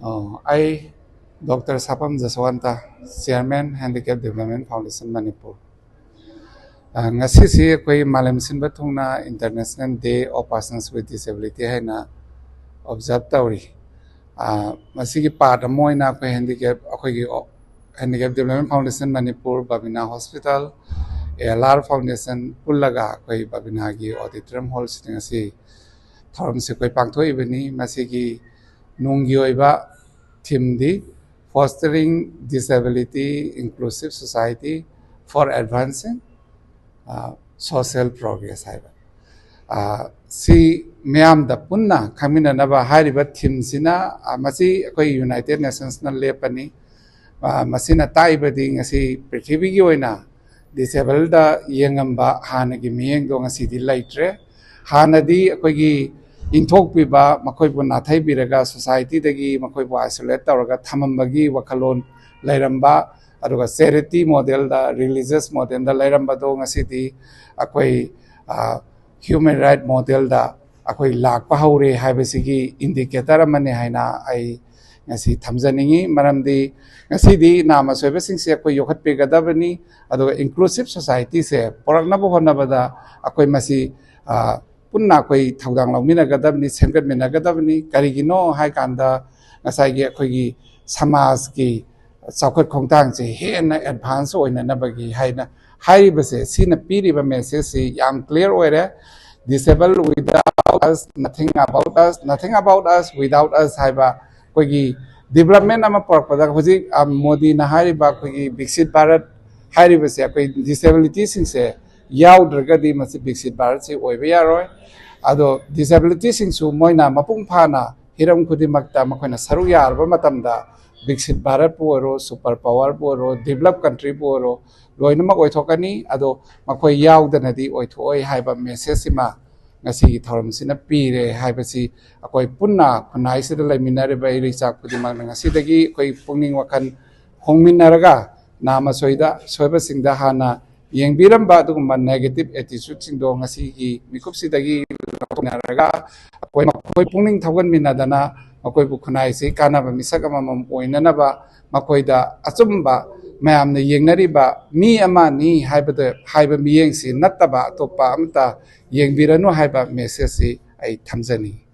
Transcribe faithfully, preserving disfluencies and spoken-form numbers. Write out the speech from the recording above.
ꯑꯣ, ꯑꯩ doctor ꯁꯥꯄꯝ ꯖꯁꯋꯟꯇ, Chairman, Handicap Development Foundation, Manipur꯫ ꯑ, ꯉꯁꯤꯁꯤ ꯑꯩꯈꯣꯏ ꯃꯥꯂꯦꯝ ꯁꯤꯟꯕ ꯊꯨꯡꯅ International Day of Persons with Disability ꯍꯥꯏꯅ observe ꯇꯧꯔꯤ꯫ ꯑ, ꯃꯁꯤꯒꯤ part ꯑꯃ ꯑꯣꯏꯅ ꯑꯩꯈꯣꯏ handicap, ꯑꯩꯈꯣꯏꯒꯤ ꯑꯣ-, Handicap Development Foundation Manipur, Babina Hospital, A L R Foundation ꯄꯨꯜꯂꯒ ꯑꯩꯈꯣꯏ ꯕꯕꯤꯅꯥꯒꯤ auditorium hall ꯁꯤꯗ ꯉꯁꯤ ꯊꯧꯔꯝꯁꯤ ꯑꯩꯈꯣꯏ ꯄꯥꯡꯊꯣꯛꯏꯕꯅꯤ꯫ ꯃꯁꯤꯒꯤ ꯅꯨꯡꯒꯤ ꯑꯣꯏꯕ theme D Fostering Disability Inclusive Society for Advancing, ꯑ, Social Progress ꯍꯥꯏꯕ꯫ ꯑ, ꯁꯤ ꯃꯤꯌꯥꯝꯗ ꯄꯨꯟꯅ ꯈꯪꯃꯤꯟꯅꯅꯕ ꯍꯥꯏꯔꯤꯕ theme ꯁꯤꯅ, ꯑ, ꯃꯁꯤ ꯑꯩꯈꯣꯏ United Nations ꯅ ꯂꯦꯞꯄꯅꯤ꯫ ꯑ, ꯃꯁꯤꯅ ꯇꯥꯛꯏꯕꯗꯤ ꯉꯁꯤ ꯄ꯭ꯔꯤꯊꯤꯕꯤꯒꯤ ꯑꯣꯏꯅ disable ꯗ ꯌꯦꯡꯉꯝꯕ ꯍꯥꯟꯅꯒꯤ ꯃꯤꯠꯌꯦꯡꯗꯣ ꯉꯁꯤꯗꯤ ꯂꯩꯇ꯭ꯔꯦ꯫ ꯍꯥꯟꯅꯗꯤ ꯑꯩꯈꯣꯏꯒꯤ ꯏꯟꯊꯣꯛꯄꯤꯕ, ꯃꯈꯣꯏꯕꯨ ꯅꯥꯊꯩꯕꯤꯔꯒ society ꯗꯒꯤ ꯃꯈꯣꯏꯕꯨ isolate ꯇꯧꯔꯒ ꯊꯝꯃꯝꯕꯒꯤ ꯋꯥꯈꯜꯂꯣꯟ ꯂꯩꯔꯝꯕ, ꯑꯗꯨꯒ charity model ꯗ, religious model ꯗ ꯂꯩꯔꯝꯕꯗꯣ ꯉꯁꯤꯗꯤ ꯑꯩꯈꯣꯏ, ꯑ, human right model ꯗ ꯑꯩꯈꯣꯏ ꯂꯥꯛꯄ ꯍꯧꯔꯦ ꯍꯥꯏꯕꯁꯤꯒꯤ indicator ꯑꯃꯅꯤ ꯍꯥꯏꯅ ꯑꯩ ꯉꯁꯤ ꯊꯝꯖꯅꯤꯡꯉꯤ꯫ ꯃꯔꯝꯗꯤ ꯉꯁꯤꯗꯤ ꯅꯥꯃ ꯁꯣꯏꯕꯁꯤꯡꯁꯦ ꯑꯩꯈꯣꯏ ꯌꯣꯛꯈꯠꯄꯤꯒꯗꯕꯅꯤ, ꯑꯗꯨꯒ inclusive society ꯁꯦ ꯄꯨꯔꯛꯅꯕ ꯍꯣꯠꯅꯕꯗ ꯑꯩꯈꯣꯏ ꯃꯁꯤ, ꯑ, ꯄꯨꯟꯅ ꯑꯩꯈꯣꯏ ꯊꯧꯗꯥꯡ ꯂꯧꯃꯤꯟꯅꯒꯗꯕꯅꯤ, ꯁꯦꯝꯒꯠꯃꯤꯟꯅꯒꯗꯕꯅꯤ꯫ ꯀꯔꯤꯒꯤꯅꯣ ꯍꯥꯏ ꯀꯥꯟꯗ ꯉꯁꯥꯏꯒꯤ ꯑꯩꯈꯣꯏꯒꯤ ꯁꯃꯥꯖꯀꯤ ꯆꯥꯎꯈꯠ ꯈꯣꯡꯊꯥꯡꯁꯦ ꯍꯦꯟꯅ advance ꯑꯣꯏꯅꯅꯕꯒꯤ ꯍꯥꯏꯅ ꯍꯥꯏꯔꯤꯕꯁꯦ, ꯁꯤꯅ ꯄꯤꯔꯤꯕ message ꯁꯤ ꯌꯥꯝ clear ꯑꯣꯏꯔꯦ꯫ Disable without us, nothing about us, nothing about us without us ꯍꯥꯏꯕ ꯑꯩꯈꯣꯏꯒꯤ development ꯑꯃ ꯄꯨꯔꯛꯄꯗ ꯍꯧꯖꯤꯛ, ꯑ, ꯃꯣꯗꯤꯅ ꯍꯥꯏꯔꯤꯕ ꯑꯩꯈꯣꯏꯒꯤ ꯕꯤꯛꯁꯤꯠ ꯚꯥꯔꯠ ꯍꯥꯏꯔꯤꯕꯁꯦ ꯑꯩꯈꯣꯏ disability ꯁꯤꯡꯁꯦ ꯌꯥꯎꯗ꯭ꯔꯒꯗꯤ ꯃꯁꯤ ꯕꯤꯛꯁꯤꯠ ꯚꯥꯔꯠꯁꯤ ꯑꯣꯏꯕ ꯌꯥꯔꯣꯏ꯫ ꯑꯗꯣ disability ꯁꯤꯡꯁꯨ ꯃꯣꯏꯅ ꯃꯄꯨꯡ ꯐꯥꯅ ꯍꯤꯔꯝ ꯈꯨꯗꯤꯡꯃꯛꯇ ꯃꯈꯣꯏꯅ ꯁꯔꯨꯛ ꯌꯥꯔꯕ ꯃꯇꯝꯗ ꯕꯤꯛꯁꯤꯠ ꯚꯥꯔꯠꯄꯨ ꯑꯣꯏꯔꯣ, super power ꯕꯨ ꯑꯣꯏꯔꯣ, develop country ꯕꯨ ꯑꯣꯏꯔꯣ, ꯂꯣꯏꯅꯃꯛ ꯑꯣꯏꯊꯣꯛꯀꯅꯤ꯫ ꯑꯗꯣ ꯃꯈꯣꯏ ꯌꯥꯎꯗꯅꯗꯤ ꯑꯣꯏꯊꯣꯛꯑꯣꯏ ꯍꯥꯏꯕ message ꯁꯤꯃ ꯉꯁꯤꯒꯤ ꯊꯧꯔꯝꯁꯤꯅ ꯄꯤꯔꯦ ꯍꯥꯏꯕꯁꯤ ꯑꯩꯈꯣꯏ ꯄꯨꯟꯅ ꯈꯨꯟꯅꯥꯏꯁꯤꯗ ꯂꯩꯃꯤꯟꯅꯔꯤꯕ ꯏꯔꯩꯆꯥ ꯈꯨꯗꯤꯡꯃꯛꯅ ꯉꯁꯤꯗꯒꯤ ꯑꯩꯈꯣꯏ ꯄꯨꯛꯅꯤꯡ ꯋꯥꯈꯜ ꯍꯣꯡꯃꯤꯟꯅꯔꯒ ꯅꯥꯃ ꯁꯣꯏꯗ ꯁꯣꯏꯕꯁꯤꯡꯗ ꯍꯥꯟꯅ ꯌꯦꯡꯕꯤꯔꯝꯕ ꯑꯗꯨꯒꯨꯝꯕ negative attitude ꯁꯤꯡꯗꯣ ꯉꯁꯤꯒꯤ ꯃꯤꯀꯨꯞꯁꯤꯗꯒꯤ ꯂꯧꯊꯣꯛꯅꯔꯒ ꯑꯩꯈꯣꯏ ꯃꯈꯣꯏ ꯄꯨꯛꯅꯤꯡ ꯊꯧꯒꯠꯃꯤꯟꯅꯗꯅ ꯃꯈꯣꯏꯕꯨ ꯈꯨꯟꯅꯥꯏꯁꯤ ꯀꯥꯟꯅꯕ ꯃꯤꯁꯛ ꯑꯃꯃꯝ ꯑꯣꯏꯅꯅꯕ, ꯃꯈꯣꯏꯗ ꯑꯆꯨꯝꯕ, ꯃꯌꯥꯝꯅ ꯌꯦꯡꯅꯔꯤꯕ ꯃꯤ ꯑꯃꯅꯤ ꯍꯥꯏꯕꯗ, ꯍꯥꯏꯕ ꯃꯤꯠꯌꯦꯡꯁꯤ ꯅꯠꯇꯕ ꯑꯇꯣꯞꯄ ꯑꯃꯠꯇ ꯌꯦꯡꯕꯤꯔꯅꯨ ꯍꯥꯏꯕ ꯃꯦꯁꯦꯖꯁꯤ ꯑꯩ ꯊꯝꯖꯅꯤꯡꯏ꯫